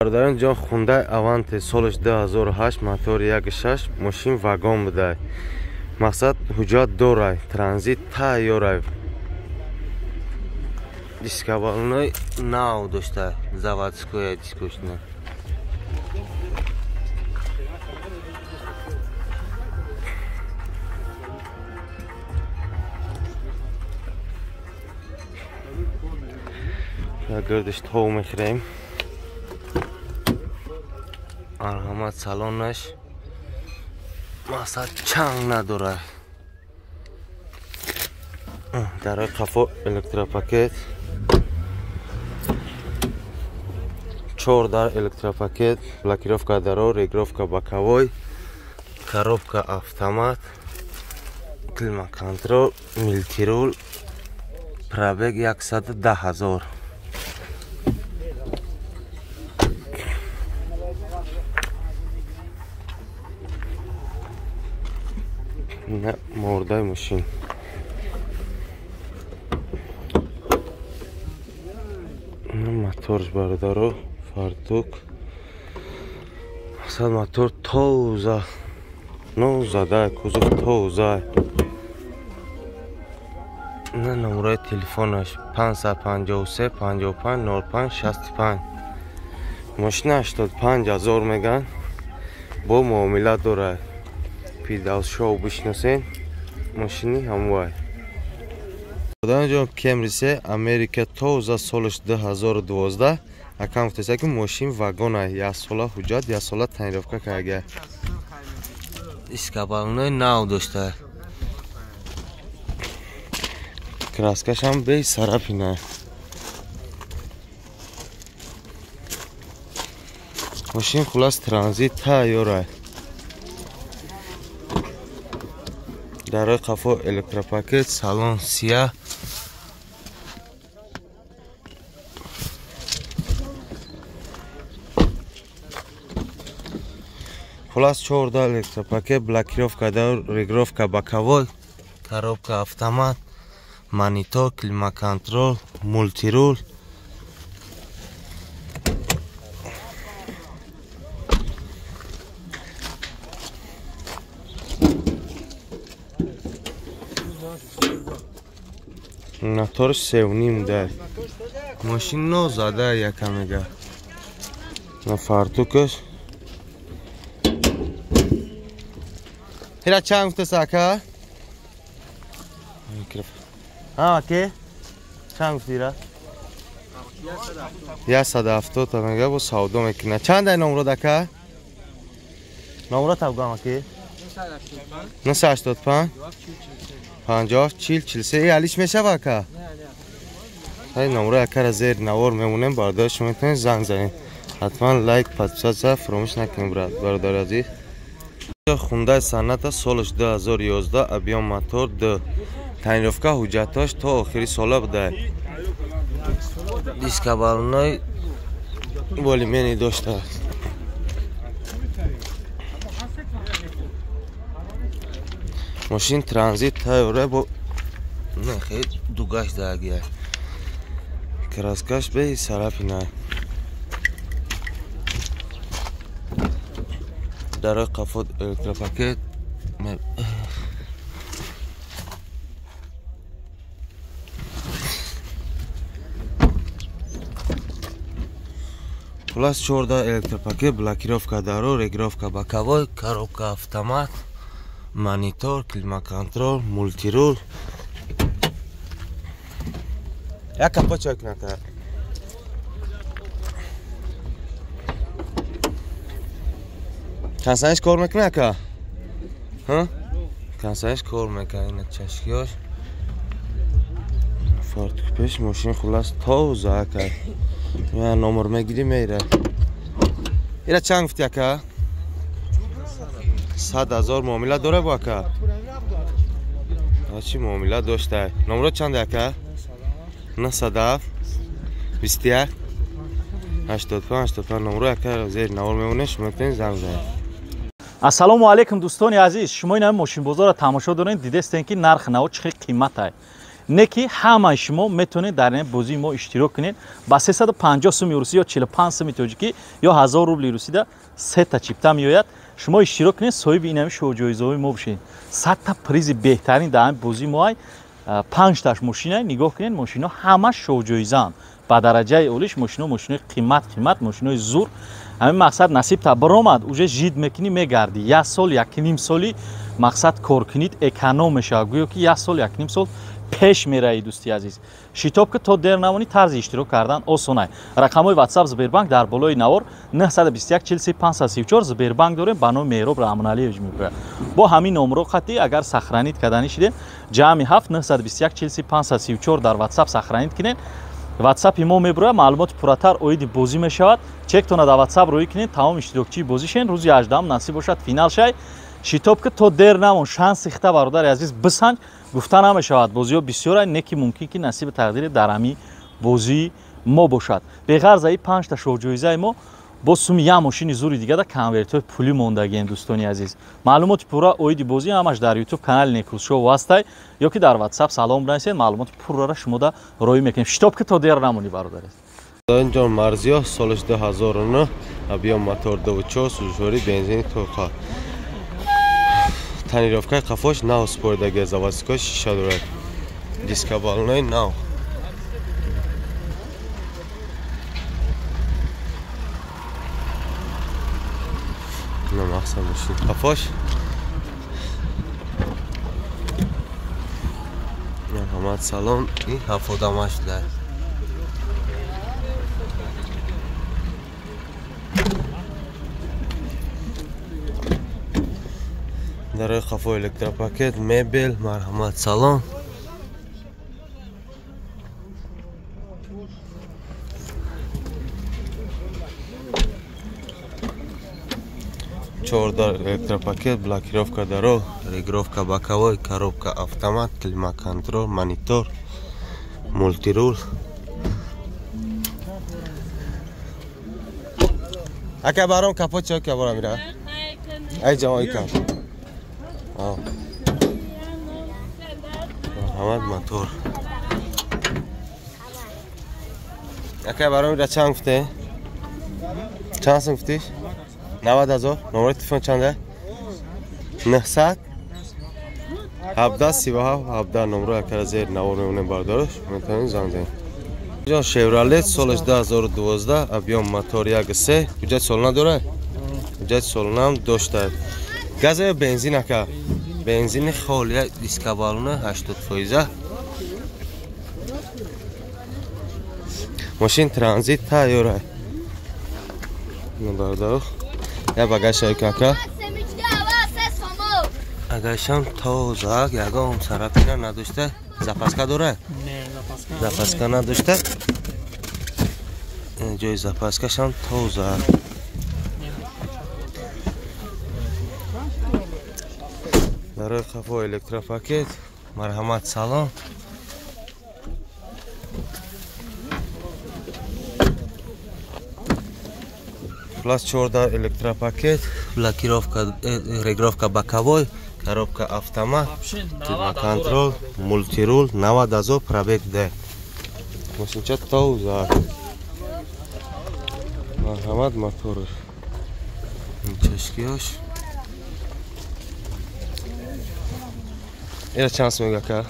Бародарон ҷон, Хундай Аванте солаш 2008, мотори 1.6, мошин вагон будай. Мақсад, ҳуҷҷат дорай, транзит тайёрай. Диска балонои нав дошта, заводскоя дискошна. Гирдиш тов мехӯрем. Марҳамат, салонаш мақсад чанг надорад. Дарои қафо электропакет, чор дар электропакет, блокировка даро, регулировка боковой, коробка автомат, климат-контроль, мультируль, пробег 110 000. Мордаи мошин. Моторш, бародаро, фартук. Мақсад, мотор тоза, нозада, кузов тоза. На номерои телефонаш 553 55 05 65. Мошина 85 000 меган, бо муомила дорад. Шоу бишносен, мошини ҳамвай. Ҷон, Кемри се, Америка, тоза, солаш 2012. Акам гуфтеса, ки мошин вагона, яксола ҳуҷҷат, яксола тонировка карга. Диска балонои нав дошта. Краскашам бе царапина. Мошин хулас транзит тайёра. Дарои қафо электропакет, салон сияҳ. Хулас, чорда электропакет, блокировка дар, регулировка боковой, коробка автомат, монитор, климат-контроль, мультируль. Моторш севним да. Мошин нозада якамега. На фартукаш. Ира чанд гуфтеса, ака? А, аке? Чанд гуфти ира? 170 та мега, бо савдо мекунад. Чанд ай номрод, ака? Номрод табгам, аке? 985 50 40 43. Алиш мешава, ака? Ай, номрои акара зери навор мемонем, бародар, шумо метавонед занг занед. Ҳатман лайк, подписаться фаромӯш накунед, бародари азиз. Хундай Соната, солаш 2011, объем мотор д, тонировка, ҳуҷҷатош то охири сола будай. Диска балонои более-менее доштааст. Мошин транзит тайёра, бо нехе дугаш дагия. Краскаш бе царапина. Дарои қафо электропакет. Хулас, чорда электропакет, блокировка даро, регулировка боковой, коробка автомат, монитор, климат-контроль, мультируль. Як капот чой куната. Кансаниш кор мекуна, ака? Кансаниш кор мекуна, ина чашкиёш. Фартук пеш, мошин хулас тоза, ака. Я номер мегири, мейра. Ира чанд гуфти, ака? 100 000, муомила дора бо, ака? Чӣ муомила дошта? Номро чанде, ака? 907 21 85 85. Номро, ака, зери навор мемонед, шумо метавонед занг занед. Ассалому алайкум, дӯстони азиз. Шумо ин мошинбозорро тамошо доред, дидестем, ки нархи наво чӣ хел қиматай. Не ки ҳамаи шумо метавонед дар ин бозии мо иштирок кунед ба 350 суми русӣ ё 45 суми тоҷикӣ ё 1000 рубли русида сета чипта меояд. Шумо иштирок кунед, соҳиби инами шоҳҷоизаҳои мо бошед. 100 та призи беҳтарин дар ин бозии мо ай 5 таш мошина. Нигоҳ кунед, мошино ҳамаш шоҳҷоизаанд. Ба дараҷаи олиш мошино, мошинои қимат қимат, мошинои зур. Ҳамин мақсад насиб та баромад, уже жид мекунӣ, мегардӣ. Як сол, якним соли мақсад кор кунид, эконом мешавад. Гӯё ки як сол, якним сол пеш мераӣ, дӯсти азиз. Шитоб ки то дер намонӣ, тарзи иштирок кардан осонай. Рақамҳои WhatsApp Сбербанк дар болои навор 921 43 534 Сбербанк дорем ба номи Меҳроб Раҳмоналиевич мегӯяд. Бо ҳамин номро қатъӣ агар сохранить карданӣ шидед, ҷамъи 7 921 43 534 дар WhatsApp сохранить кунед. WhatsApp мо мебурад, маълумоти пурратар оиди бозӣ мешавад. Чектона дар WhatsApp рӯй кунед, тамоми иштирокчии бозӣ шен. Рӯзи 18 насиб бошад, финал шай. Шитоб ки то дер намон, шанси хита бародари азиз бисанҷ. Гуфта намешавад, бозиҳо бисёранд, не ки мумкин ки насиби тақдире дар ҳамин бозии мо бошад. Беғарз аи 5 та шоҳҷоизаи мо бо суми як мошини зури дига дар конвертҳои пулӣ мондагием, дӯстони азиз. Маълумоти пурра оиди бозӣ ҳамаш дар YouTube канали Некрӯзшоу ҳастай ё ки дар WhatsApp салом бинависед, маълумоти пуррара шумода роӣ мекунем. Шитоб ки то дер намонӣ, бародари. Инҷо Марзиё солаш 2009, объем мотор 2.4, сӯзишворӣ бензини тоқа. Тонировкаи қафош нав спордаги, заводской шиша дорад. Дискобалонои нав. Мақсад мошин қафош. Марҳамат салон, ин ҳафт одама шуда. Дарои қафо электропакет, мебел, марҳамат салон. Чордар электропакет, блокировка даро, регировка боковой, коробка автомат, климат-контроль, монитор, мультирул. Ака баром капот чо ка баром ира? Ай ҷамои кап. Марҳамат мотор. Ака баром ира чанд гуфте? Чанд сум гуфтиш? 90,000. Номери телефон чанда? 900 17 37 17. Номро акара зер навор мемонем бардораш, метавонед занг занед. Инҷо Chevrolet солаш 2012, объем мотор 1.3. Ҳуҷҷати солона дорад? Ҳуҷҷати солонаам дошта. Газ ё бензин ака? Бензини холия, дискобалона 80%. Мошин транзит тайёр. Бародаро, я багаж кака. Агашам тоза, ягон царапина надошта. Запаска дорад? Не, запаска. Запаска надошта. Ҷои запаскашам тоза. Барои қафо электропакет, марҳамат салон. Плюс 14 электропакет, блокировка, регировка боковой, коробка автомат, климат-контроль, мультирул, 90,000 пробег д. Мошинча тоза. Марҳамат мотор. Чашкиёш. Ира чанд сум мега ка?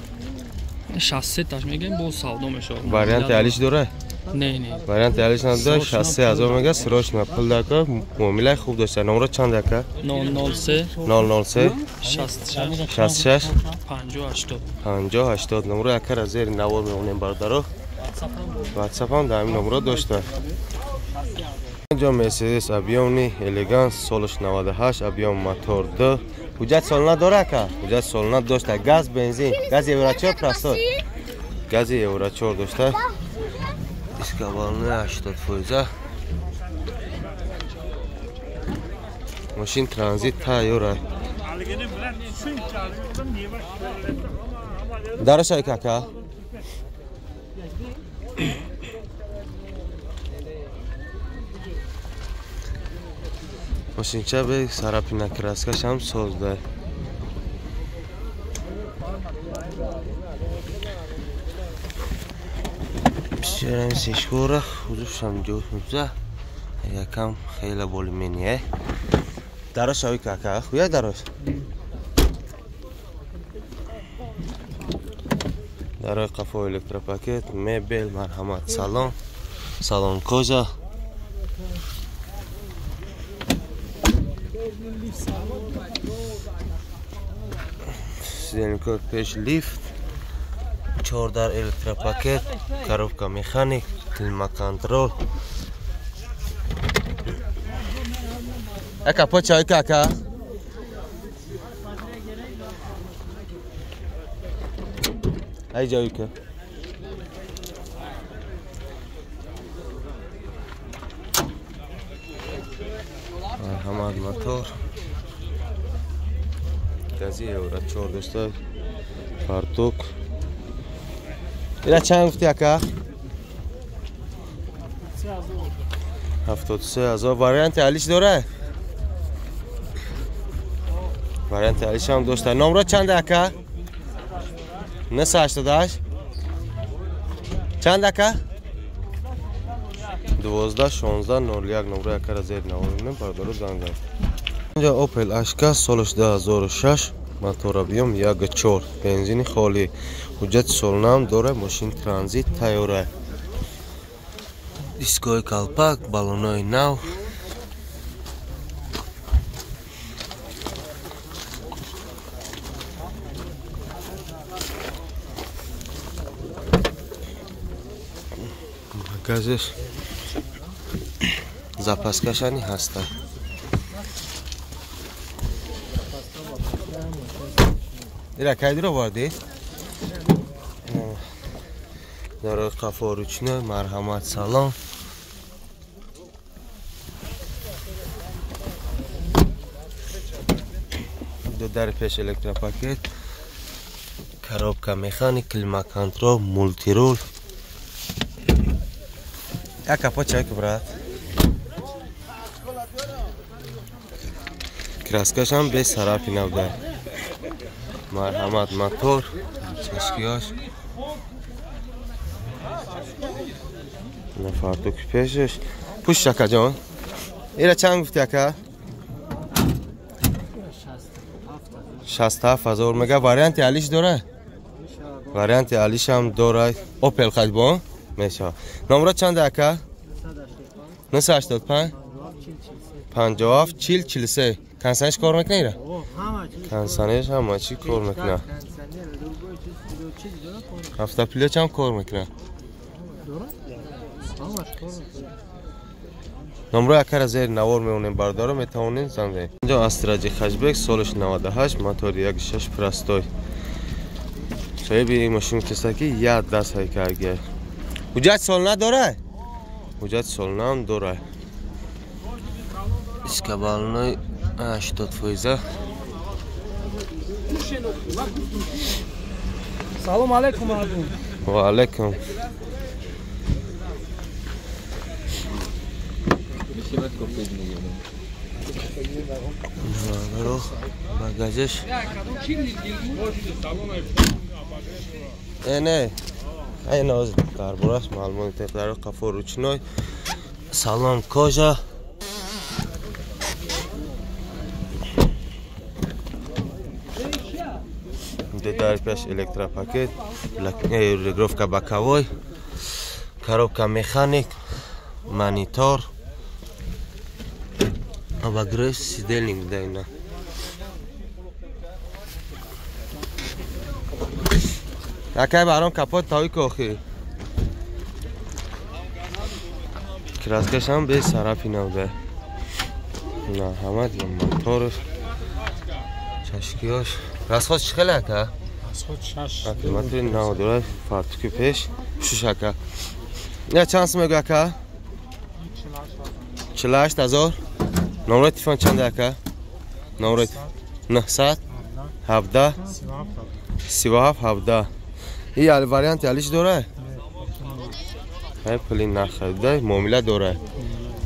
63 таш мегем, боз савдо мешавад. Варианти алиш дорад? Не, не. Варианти алиш надорад, 63,000 мега, срочно пул дака, муомилаи хуб дошта. Номро чанд ака? 003 003 66 66 50 80 50 80. Номро акара зери навор мемонем бародаро. WhatsApp ҳам дар ҳамин номро дошта. Инҷо Mercedes объемни элеганс солаш 98, объем мотор 2. Ҳуҷҷат солона дорад ака? Ҳуҷҷат солона дошта. Газ, бензин, газ евро 4 простой. Гази евро 4 дошта. Дискобалони 80%. Мошин транзит тайёр. Дарашай кака? Мошинча бе сарапина краскашам созда. Берем сешкора, худушам ҷо якам хеле более-менее. Дарош ави кака, хуя дарош. Дарои қафо электропакет, мебел, марҳамат, салон, салон кожа. Сиденье пеш лифт, чордар электропакет, коробка механик, климат-контрол. Ака почай кака. Ай ҷойка. Марҳамат мотор. Гази евро 4 дошта. Фартук. Ира чанд гуфти ака? 73,000. Варианти алиш дора? Варианти алиш ҳам дошта. Номро чанд ака? 988. Чанд ака? 12 16 01 номро акара зер навонем бардору занг зад. Инҷа Opel Ashka солаш 2006 мотор объем 1.4 бензини холӣ. Ҳуҷҷати солонаам дора, мошин транзит тайёра. Дискои калпак, балонои нав. Газеш запаскашани ҳаста. Ира кайдиро варди? Дарои қафо ручной, марҳамат, салон. Ду дари пеш электропакет, коробка механик, климат-контрол, мултирул. Як капот чай брат. Краскашам без сарафи набуда. Марҳамат мотор, чашкиёш. На фартук пешаш. Пуш ака ҷон. Ира чанд гуфти ака? 67,000 мега. Варианти алиш дора? Варианти алиш ҳам дора. Opel хадбон мешава. Номро чанд ака? 985 57 40 43. Консаниш кор мекунад ира? Консаниш ҳама чӣ кор мекунад. Автоплёч ҳам кор мекунад. Номрои акара зери навор меонем бардоро, метавонед занг занед. Инҷо Astra J хэтчбек солаш 98 мотори 1.6 простой. Соҳиби ин мошин гуфтааст ки як даст ҳайкаргия. Ҳуҷҷати солона дора? Ҳуҷҷати солона ҳам дора. Искабалнои 80%. Салом алейкум мардум. Ва алейкум. Багажеш. Не. Ай ноз дар бораш маълумот дар қафо ручной. Салон кожа. Дар пеш электропакет, регулировка боковой, коробка механик, монитор, обогрев сидельник дайна. Акай баром капот тави кохи. Краскашам без сарафи набуда. На ҳамат моторш, чашкиёш. Расход чӣ хеле ака? Расход 6. Акиматри надора фартуки пеш. Шуш ака. Я чанд сум мегӯ ака? 48,000. Номрои телефон чанд ака? Номрои 917 37 17. И варианти алиш дора? Ай пули нахарида, муомила дора.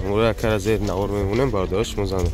Номрои акара зер навор мемонем, бардораш шумо занед.